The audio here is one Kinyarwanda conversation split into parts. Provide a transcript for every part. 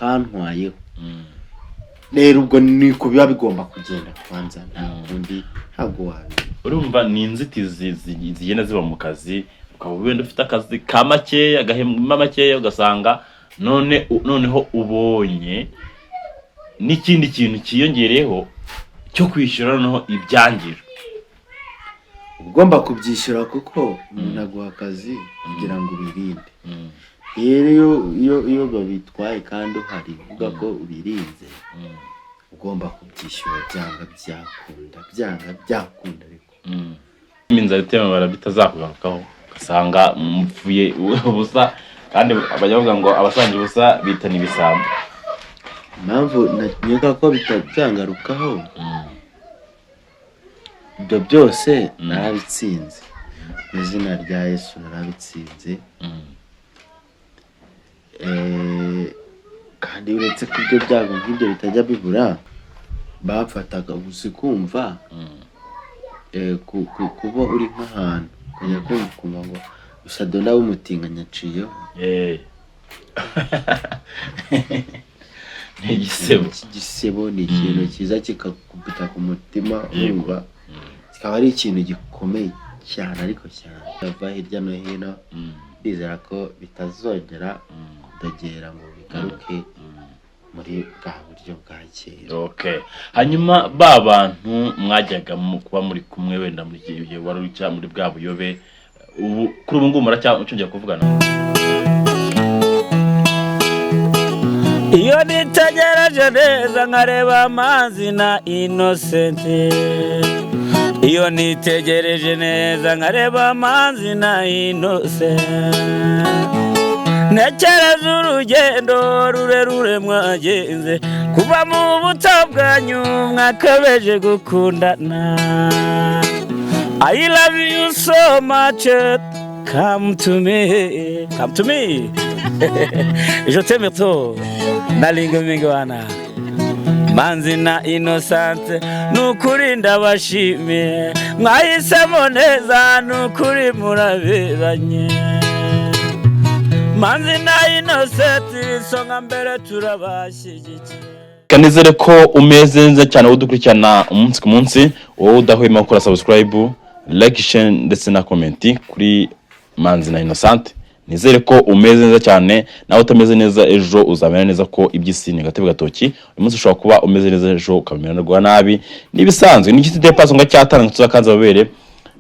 bakantwayeho. Rero ubwo niko biba bigomba kugenda kwanza, nta kundi, ntabwo wabimenya. Urumva ni inzitizi zigenda ziba mu kazi, ukaba wenda ufite akazi ka makeya, gahemba makeya, ugasanga noneho ubonye n'ikindi kintu cyiyongereyeho cyo kwishyura noneho ibyangijwe. Uba ugomba kubyishyura kuko umuntu aguha akazi kugira ngo ubirinde. Rero iyo babitwaye kandi uhari uvuga ko ubirinze, ugomba kubyishyura byanga byakunda, byanga byakunda ariko. Inzara itemabara bitazakugarukaho, ugasanga mupfuye ubusa, kandi bajya bavuga ngo abasangira ubusa bitana ibisambo. Impamvu nkeka ko bitazangarukaho, ibyo byose narabitsinze mu izina rya Yesu, narabitsinze. Kandi uretse ko ibyo byago nk'ibyo bitajya bibura, bamfataga gusa kumva kuba uri nk'ahantu ukajya kumva ukumva ngo Sadunda w'umutinganyi aciyeho. Ni igisebo. Igisebo ni ikintu cyiza kikakubita ku mutima, urumva kikaba ari ikintu gikomeye cyane, ariko cyane ava hirya no hino. Ndizera ko bitazongera kudogera ngo bigaruke muri bwa buryo bwa kera. Okay, hanyuma ba bantu mwajyaga kuba muri kumwe wenda muri iki gihe wari uri muri bwa buyobe, ubu kuri ubu ngubu muracyongera kuvugana? Iyo nitegereje neza nkareba Manzi na Innocent, iyo nitegereje neza nkareba Manzi na Innocent, ntekereza urugendo rurerure mwagenze kuva mu buto bwanyu mwakabeje gukundana. I love you so much, come to me, come to me, je t'aime trop, nalinga mingi wana. Manzi na Innocent, nukuri ndabashimiye, mwahisemo neza, nukuri muraberanye. Manzi na Innocent, isonga mbere, turabashyigikiye. Kanizere ko umeze neza cyane, wowe udukurikirana umunsi ku munsi, wowe udahwema gukora subscribe, like, share ndetse na comment kuri Manzi na Innocent. Nizere ko umeze neza cyane. Nawe utameze neza, ejo uzamera neza, ko iby'isi ni agatebe gatoki. Uyu munsi ushobora kuba umeze neza, ejo ukamererwa nabi, n'ibisanzwe. Ni igiti depaso ngo cyatanga tuzakanze amabere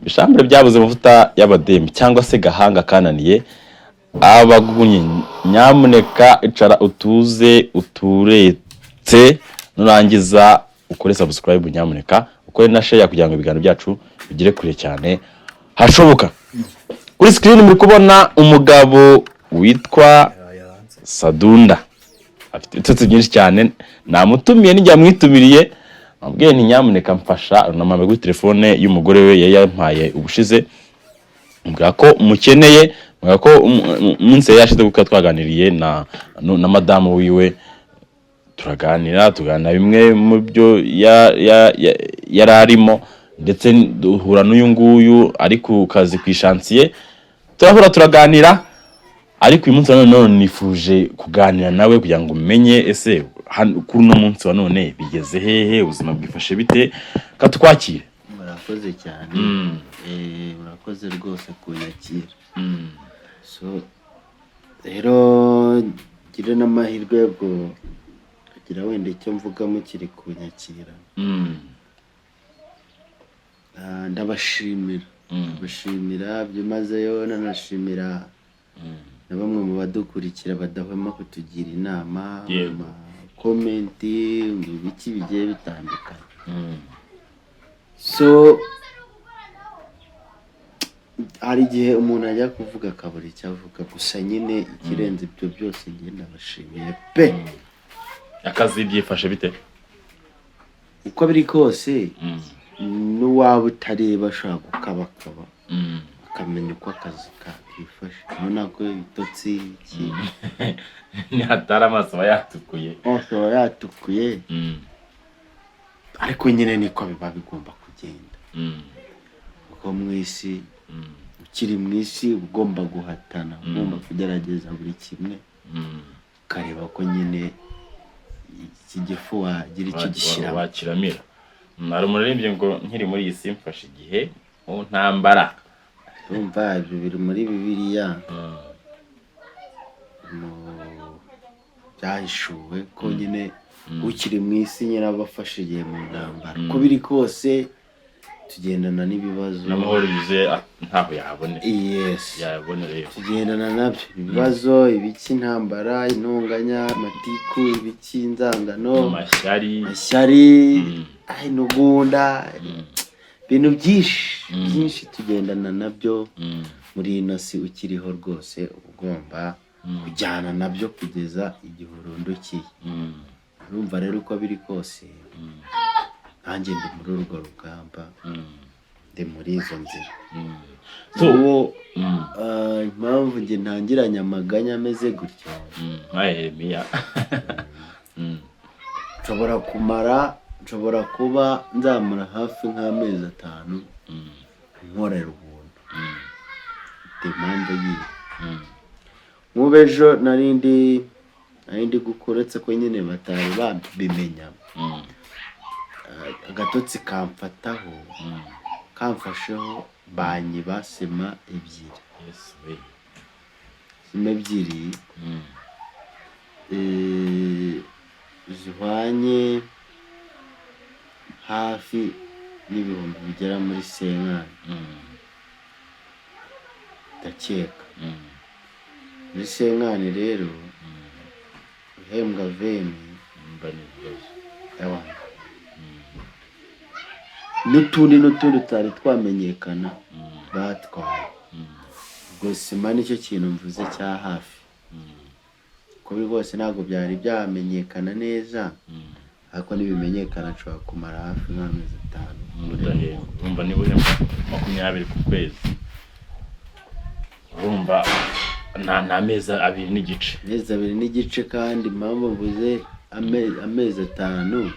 bishambure byabuze amavuta y'abademi cyangwa se gahanga kananiye abagunye. Nyamuneka icara utuze uturetse, nurangiza ukore subscribe, nyamuneka ukore na share kugira ngo ibiganiro byacu bigere kure cyane hashoboka. Kuri screen muri kubona umugabo witwa Sadunda, afite ibitotsi byinshi cyane. Namutumiye, nijya mwitumiriye mubwiye nti nyamuneka mfasha, namamaye kuri telefone y'umugore we yari yampaye ubushize, mbwira ko mukeneye, mbwira ko umunsi yari yashize kuko twaganiriye na madamu wiwe, turaganira, tuganira bimwe mu byo yari arimo, ndetse duhura n'uyu nguyu ari ku kazi ku ishansiye, turahura turaganira. Ariko uyu munsi wa none nifuje kuganira nawe kugira ngo umenye ese kuri uno munsi wa none bigeze hehe, ubuzima bwifashe bite? Katwakire. Murakoze cyane. Murakoze rwose kunyakira. So rero ngire n'amahirwe yo kugira wenda icyo mvuga mukiri kunyakira. Ndabashimira, ndabashimira byimazeyo, nanashimira na bamwe mu badukurikira badahwema kutugira inama mu ma comment, mu biki bigiye bitandukanye. So hari igihe umuntu ajya kuvuga akabura icyo avuga, gusa nyine ikirenze ibyo byose njye ndabashimiye pe. Akazi byifashe bite? Uko biri kose, n'uwaba utareba ashobora gukabakaba akamenya uko akazi kakifashe. Urabona ko ibitotsi iki Nihatari, amaso aba yatukuye. Hose aba yatukuye. Ariko nyine niko biba bigomba kugenda, kuko mu isi, ukiri mu isi uba ugomba guhatana, ugomba kugerageza buri kimwe, ukareba ko nyine iki gifu wagira icyo gishyiramo. Wakiramira. Hari umuririmbyi ngo nkiri muri iyi si mfashe igihe mu ntambara. Urumva ibyo biri muri Bibiliya, mu Byahishuwe, ko nyine ukiri mu isi nyine aba afashe igihe mu ntambara. Uko biri kose tugendana n'ibibazo. N'amahoro yuzuye ntaho yabonera. Yes. Yabonereye. Tugendana nabyo, ibibazo, ibiki, intambara, intonganya, amatiku, ibiki, inzangano, amashyari. Amashyari, ay, intugunda, ibintu byinshi byinshi tugendana nabyo muri ino si. Ukiriho rwose uba ugomba kujyana nabyo kugeza igihe urundukiye. Urumva rero, uko biri kose nanjye ndi muri urwo rugamba, ndi muri izo nzira. So, uwo impamvu njye ntangiranye amaganya ameze gutyo, nka Yeremiya. Nshobora kuba nzamara hafi nk'amezi 5 nkorera ubuntu. Mfite impamvu yiwe. Nk'ubu ejo nari ndi gukora, uretse ko nyine batari babimenya, agatotsi kamfataho, kamfasheho, banyiba sima ebyiri. Yes, we. Sima ebyiri zihwanye hafi n'ibihumbi bigera muri 50, ndakeka. Muri 50 rero, uhembwa 20. Mba ni ibibazo. Ewana, n'utundi n'utundi tutari twamenyekana batwaye. Ubwo sima nicyo kintu mvuze cya hafi. Uko biri kose ntabwo byari byamenyekana neza, ariko nibimenyekana nshobora kumara hafi nk'amezi 5. Udahembwa. Urumva niba uhembwa 20 ku kwezi, urumva nta mezi 2.5. Amezi 2.5. Kandi impamvu mvuze amezi 5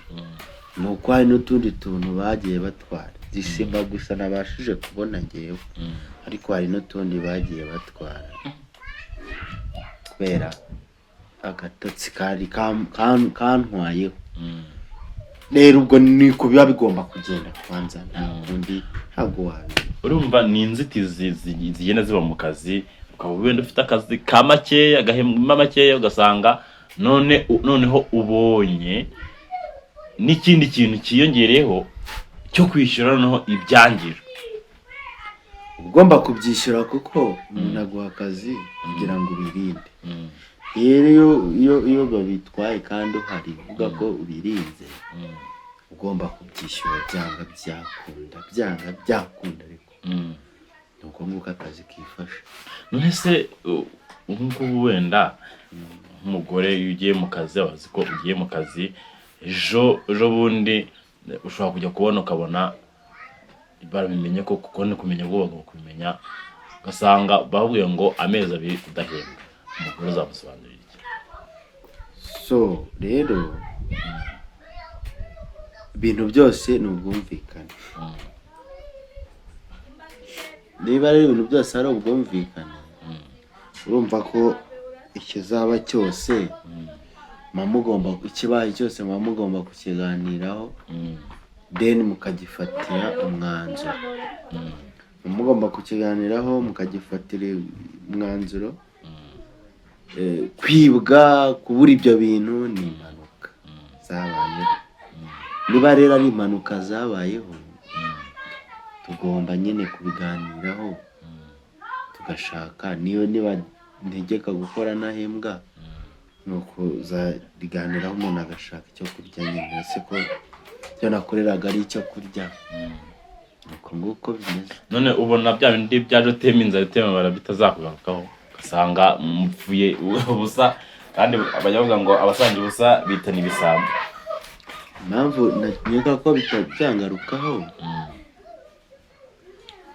ni uko hari n'utundi tuntu bagiye batwara. Zisima gusa nabashije kubona ngewe, ariko hari n'utundi bagiye batwara kubera agatotsi kari kantwayeho. Rero ubwo niko biba bigomba kugenda kwanza, nta kundi, ntabwo wabimenya. Urumva ni inzitizi zigenda ziba mu kazi, ukaba wenda ufite akazi ka makeya, gahemba makeya, ugasanga noneho ubonye n'ikindi kintu cyiyongereyeho cyo kwishyura noneho ibyangijwe. Uba ugomba kubyishyura kuko umuntu aguha akazi kugira ngo ubirinde. Rero iyo babitwaye kandi uhari uvuga ko ubirinze, ugomba kubyishyura byanga byakunda, byanga byakunda. Ariko ni uko nguko akazi kifashe. None se ubu ngubu wenda nk'umugore, iyo ugiye mu kazi aba azi ko ugiye mu kazi, ejo ejo bundi ushobora kujya kubona ukabona barabimenye ko, kuko ni kumenya ubwo bagomba kubimenya, ugasanga bakubwiye ngo amezi 2 udahembwa, umugore uzamusobanurira iki? So rero ibintu byose ni ubwumvikane. Niba rero ibintu byose ari ubwumvikane, urumva ko ikizaba cyose muba mugomba, ikibaye cyose muba mugomba kukiganiraho, then mukagifatira umwanzuro. Muba mugomba kukiganiraho mukagifatira umwanzuro. Kwibwa, kubura ibyo bintu ni impanuka zabayeho. Niba rero ari impanuka zabayeho, tugomba nyine kubiganiraho, tugashaka niyo niba ntegeka gukora ntahembwa, ni ukuzabiganiraho, umuntu agashaka icyo kurya nyine. Ese ko ibyo nakoreraga ari icyo kurya? Ni uko nguko bimeze. None ubona bya bindi byaje utema inzara itema bara bitazakugarukaho, ugasanga mupfuye ubusa, kandi bajya bavuga ngo abasangiye ubusa bitana ibisambo? Impamvu nkeka ko bitabyangarukaho,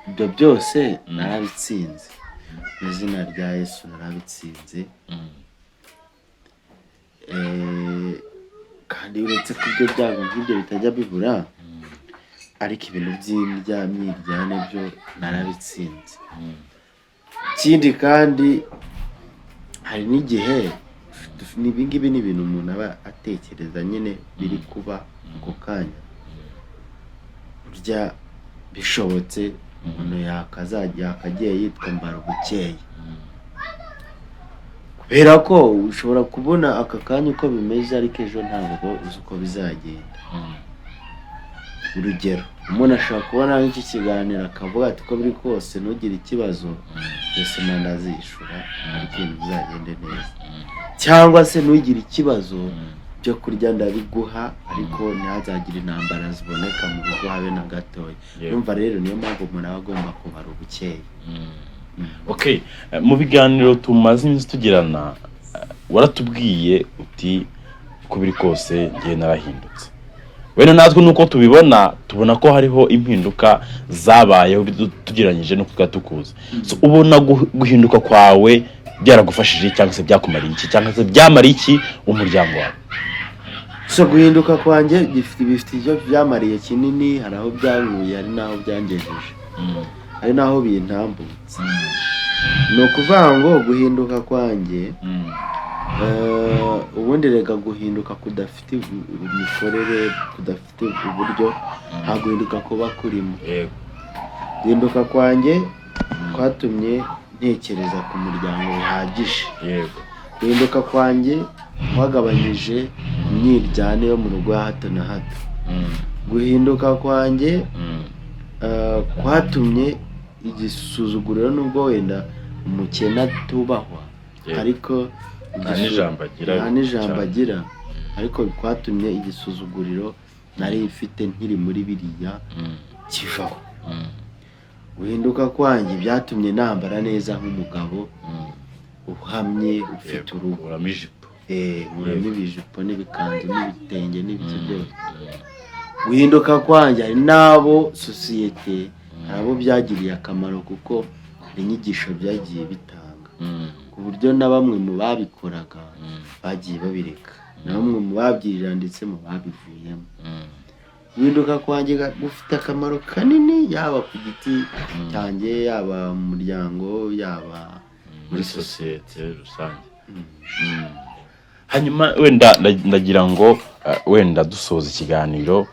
ibyo byose narabitsinze mu izina rya Yesu, narabitsinze. Kandi uretse ko ibyo byago nk'ibyo bitajya bibura, ariko ibintu by'indya myiryane byo narabitsinze. Ikindi kandi hari n'igihe Ni ibingibi ni ibintu umuntu aba atekereza nyine biri kuba ako kanya. Burya bishobotse umuntu yakazajya yakagiye yitwa Mbarubukeye, kubera ko ushobora kubona aka kanya uko bimeze, ariko ejo ntabwo uzi uko bizagenda. Urugero, umuntu ashobora kubona nk'iki kiganiro akavuga ati: "Uko biri kose ntugire ikibazo, byose ndazishyura, ariko ibintu bizagende neza," cyangwa se "Ntugire ikibazo, byo kurya ndabiguha, ariko ntihazagire intambara ziboneka mu rugo habe na gatoya." Urumva rero, niyo mpamvu umuntu aba agomba kubara ubukeye. Okay, mu biganiro tumaze iminsi tugirana, waratubwiye uti: "Uko biri kose ngiye narahindutse." Wenda natwe nuko tubibona, tubona ko hariho impinduka zabayeho tugereranyije n'uko twari tukuzi. So, ubona guhinduka kwawe byaragufashije, cyangwa se byakumariye iki, cyangwa se byamariye iki umuryango wawe? So guhinduka kwanjye bifite icyo byamariye kinini. Hari aho byankuye, hari n'aho byangejeje, hari n'aho bintambutse. Ni ukuvuga ngo guhinduka kwanjye, ubundi rega guhinduka kudafite imikorere, kudafite uburyo, nta guhinduka kuba kurimo. Guhinduka kwanjye kwatumye ntekereza ku muryango bihagije. Guhinduka kwanjye kwagabanyije imyiryane yo mu rugo ya hato na hato. Guhinduka kwanjye kwatumye igisuzuguriro, nubwo wenda umukene atubahwa, ariko Nta n'ijambo agira. Nta n'ijambo Cyane. agira, ariko kwatumye igisuzuguriro nari mfite nkiri muri biriya kivaho. Guhinduka kwanjye byatumye nambara neza nk'umugabo uhamye ufite urugo. Kuramo ijipo. Nkuramo ibijipo n'ibikanzu n'ibitenge n'ibiki byose. Guhinduka kwanjye, hari n'abo sosiyete, hari abo byagiriye akamaro, kuko hari inyigisho byagiye bitanga, ku buryo na bamwe mu babikoraga bagiye babireka, na bamwe mu babyirira ndetse mu babivuyemo. Guhinduka kwanjye gufite akamaro kanini, yaba ku giti cyanjye, yaba mu muryango, yaba muri sosiyete rusange. Hanyuma wenda ndagira ngo wenda dusoza ikiganiro,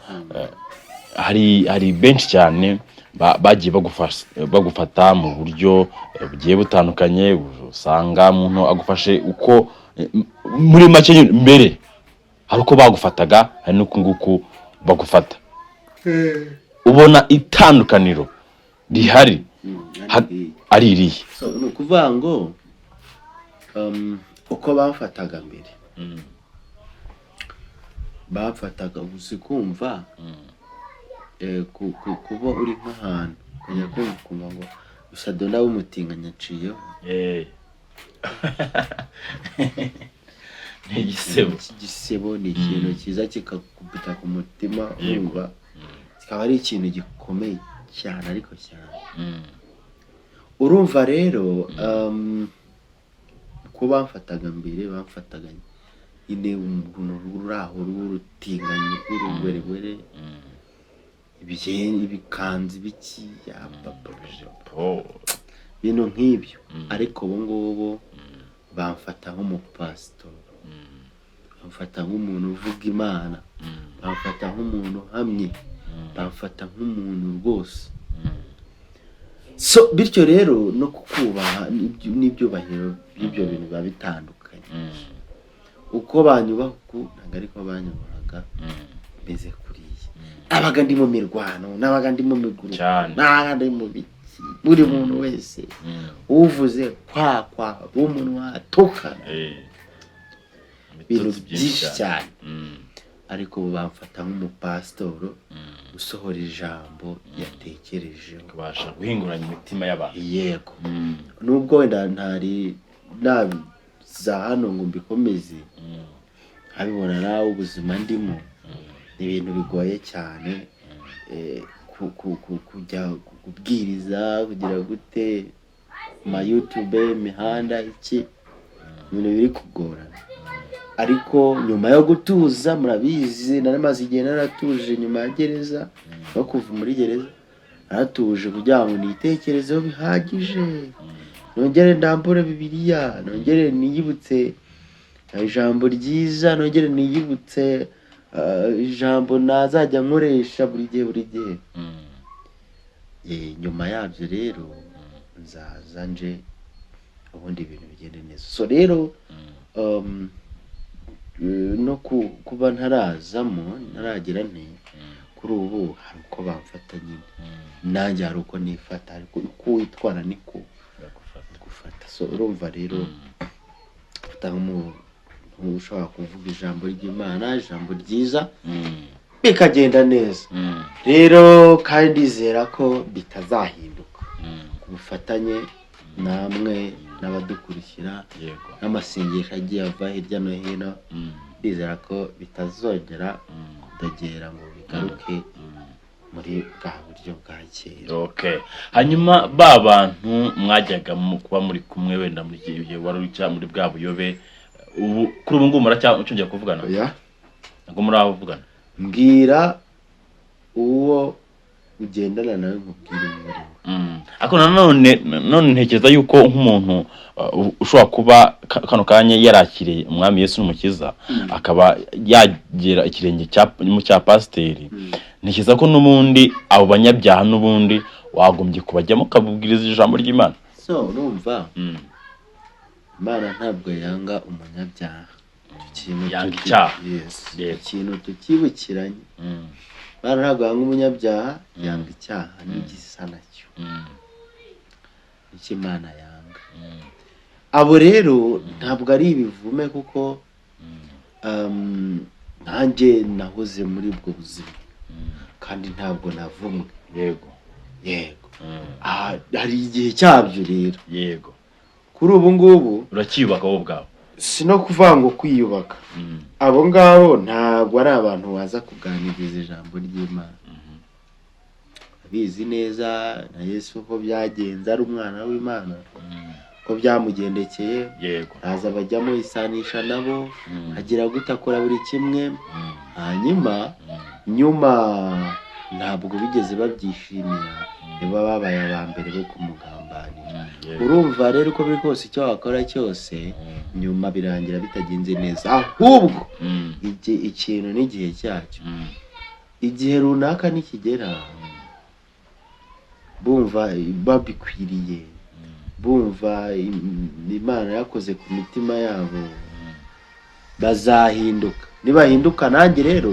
hari benshi cyane bagiye bagufata mu buryo bugiye butandukanye. Usanga umuntu agufashe uko, muri make nyine, mbere hari uko bagufataga, hari n'uku nguku bagufata. Ubona itandukaniro rihari ari irihe? So, ni ukuvuga ngo uko bamfataga mbere, bamfataga gusa kumva kuba uri nk'ahantu ukajya kumva ukumva ngo gusa dona w'umutinganyi aciyeho. Ni igisebo. Igisebo ni ikintu cyiza kikakubita ku mutima. Urumva kikaba ari ikintu gikomeye cyane, ariko cyane. Urumva rero, uko bamfataga mbere, bamfataga nyine umuntu uri aho rw'urutinganyi, rw'urugweregwere, ibikanzu, ibiki, ya papa, ibintu nk'ibyo. Ariko ubu ngubu bamfata nk'umupasitori, bamfata nk'umuntu uvuga Imana, bamfata nk'umuntu uhamye, bamfata nk'umuntu rwose. So bityo rero no kukubaha n'ibyubahiro by'ibyo bintu biba bitandukanye. Uko banyubaha uku ntabwo ariko banyubahaga meze kuriya. Nabaga ndi mu mirwano, nabaga ndi mu miguruko, nabaga ndi mu biki, buri muntu wese uvuze kwa kwa umuntu watukana, ibintu Ibitutsi. Byinshi cyane. Ariko ubu bamfata nk'umupasitoro usohora ijambo yatekerejeho. Kubasha guhinguranya imitima y'abantu. Yego. Nubwo wenda ntari naza hano ngo mbikomeze, nkabibona nawe ubuzima ndimo ni ibintu bigoye cyane, kujya kubwiriza, kugira gute ma YouTube, imihanda, iki, ibintu biri kugorana. Ariko nyuma yo gutuza, murabizi, nari maze igihe naratuje nyuma ya gereza no kuva muri gereza, naratuje kugira ngo nitekerezeho bihagije, nongere ndambure Bibiliya, nongere niyibutse. Ijambo ryiza nongere niyibutse, ijambo nazajya nkoresha buri gihe buri gihe. Nyuma yabyo rero nzaza nje, ubundi ibintu bigende neza. So rero no kuba ntarazamo, ntaragira nte, kuri ubu hari uko bamfata nyine, nanjye hari uko nifata, ariko uko witwara niko gufata. So urumva rero, ufata nk'umuntu ushobora kuvuga ijambo ry'Imana, ijambo ryiza, bikagenda neza. Rero kandi ndizera ko bitazahinduka ku bufatanye namwe n'abadukurikira n'amasengesho agiye ava hirya no hino. Ndizera ko bitazongera kudogera ngo bigaruke muri bwa buryo bwa kera. Okay, hanyuma ba bantu mwajyaga kuba muri kumwe, wenda muri iki gihe wari uri muri bwa buyobe, ubu kuri ubu ngubu muracyongera kuvugana? Oya. Ntabwo muravugana? Mbwira uwo ugendana nawe, nkubwire uwo uri we. Ariko nanone ntekereza yuko nk'umuntu ushobora kuba kano kanya yarakiriye Umwami Yesu n'Umukiza, akaba yagera ikirenge mu cya pasiteri, ntekereza ko n'ubundi abo banyabyaha n'ubundi wagombye kubajyamo ukababwiriza ijambo ry'Imana. So urumva, Imana ntabwo yanga umunyabyaha. Icyo kintu Yanga icyaha. Yes. Ikintu tukibukiranye, Imana ntabwo yanga umunyabyaha, yanga icyaha n'igisa nacyo. Icyo Imana yanga. Abo rero ntabwo ari ibivume, kuko nkanjye nahoze muri ubwo buzima kandi ntabwo navumwe. Yego. Hari igihe cyabyo rero. Kuri ubu ngubu Uracyiyubaka wowe ubwawe. Si no kuvuga ngo kwiyubaka. Abo ngabo ntabwo ari abantu waza kuganiriza ijambo ry'Imana. Abizi neza na Yesu ko byagenze ari umwana w'Imana, ko byamugendekeye. Araza bajyamo, isanisha nabo, agira gute, akora buri kimwe. Hanyuma nyuma ntabwo bigeze babyishimira, nibo babaye aba mbere bo kumugambanira. Urumva rero, uko biri kose, icyo wakora cyose, nyuma birangira bitagenze neza. Ahubwo ikintu n'igihe cyacyo, igihe runaka nikigera, bumva babikwiriye, bumva Imana yakoze ku mitima yabo, bazahinduka. Nibahinduka nanjye rero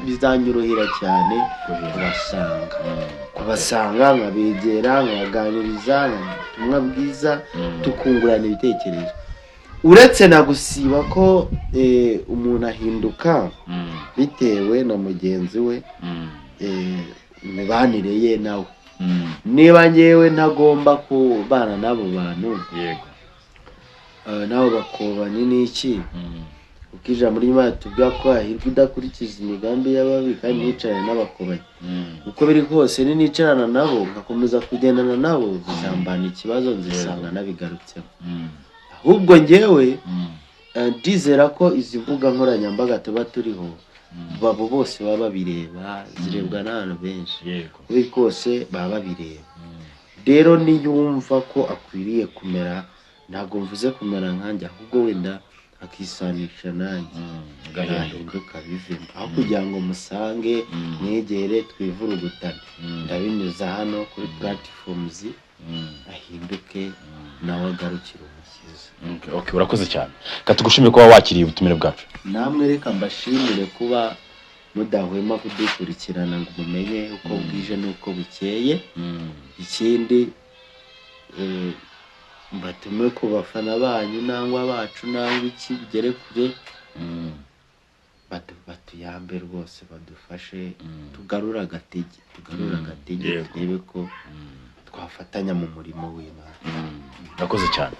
bizanyorohera cyane kubasanga, nkabegera, nkabaganiriza ubutumwa bwiza, tukungurana ibitekerezo. Uretse na gusiba ko umuntu ahinduka bitewe na mugenzi we, imibanire ye nawe. Niba ngewe ntagomba kubana n'abo bantu, n'abo bakobanyi n'iki, kuko ijambo ry'Imana tubwira ko hahirwa udakurikiza imigambi y'ababi kandi ntiyicarane n'abakobanyi. Uko biri kose, ninicarana nabo, nkakomeza kugendana nabo, bizambana ikibazo, nzisanga nabigarutseho. Ahubwo ngewe ndizera ko izi mbuga nkoranyambaga tuba turiho, babo bose baba babireba, zirebwa n'abantu benshi. Uko biri kose baba babireba. Rero niyumva ko akwiriye kumera, ntabwo mvuze kumera nkanjye, ahubwo wenda akisanisha nanjye, Ugahinduka. Nahinduka bivemo. Aho kugira ngo musange, mwegere, twivurugutane, ndabinyuza hano kuri platforms, ahinduke nawe agarukire Umukiza. Okay, urakoze cyane. Katugushimire kuba wakiriye ubutumire bwacu. Namwe reka mbashimire kuba mudahwema kudukurikirana ngo mumenye uko bwije n'uko bukeye. Ikindi, mbatume ku bafana banyu nangwa bacu nangwa iki, bigere kure, batuyambe rwose, badufashe tugarure agatege, turebe ko twafatanya mu murimo w'Imana. Urakoze cyane.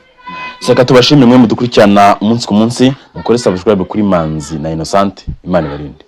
Reka tubashimire mwe mudukurikirana umunsi ku munsi, mukore subscribe kuri Manzi na Innocent. Imana ibarinde.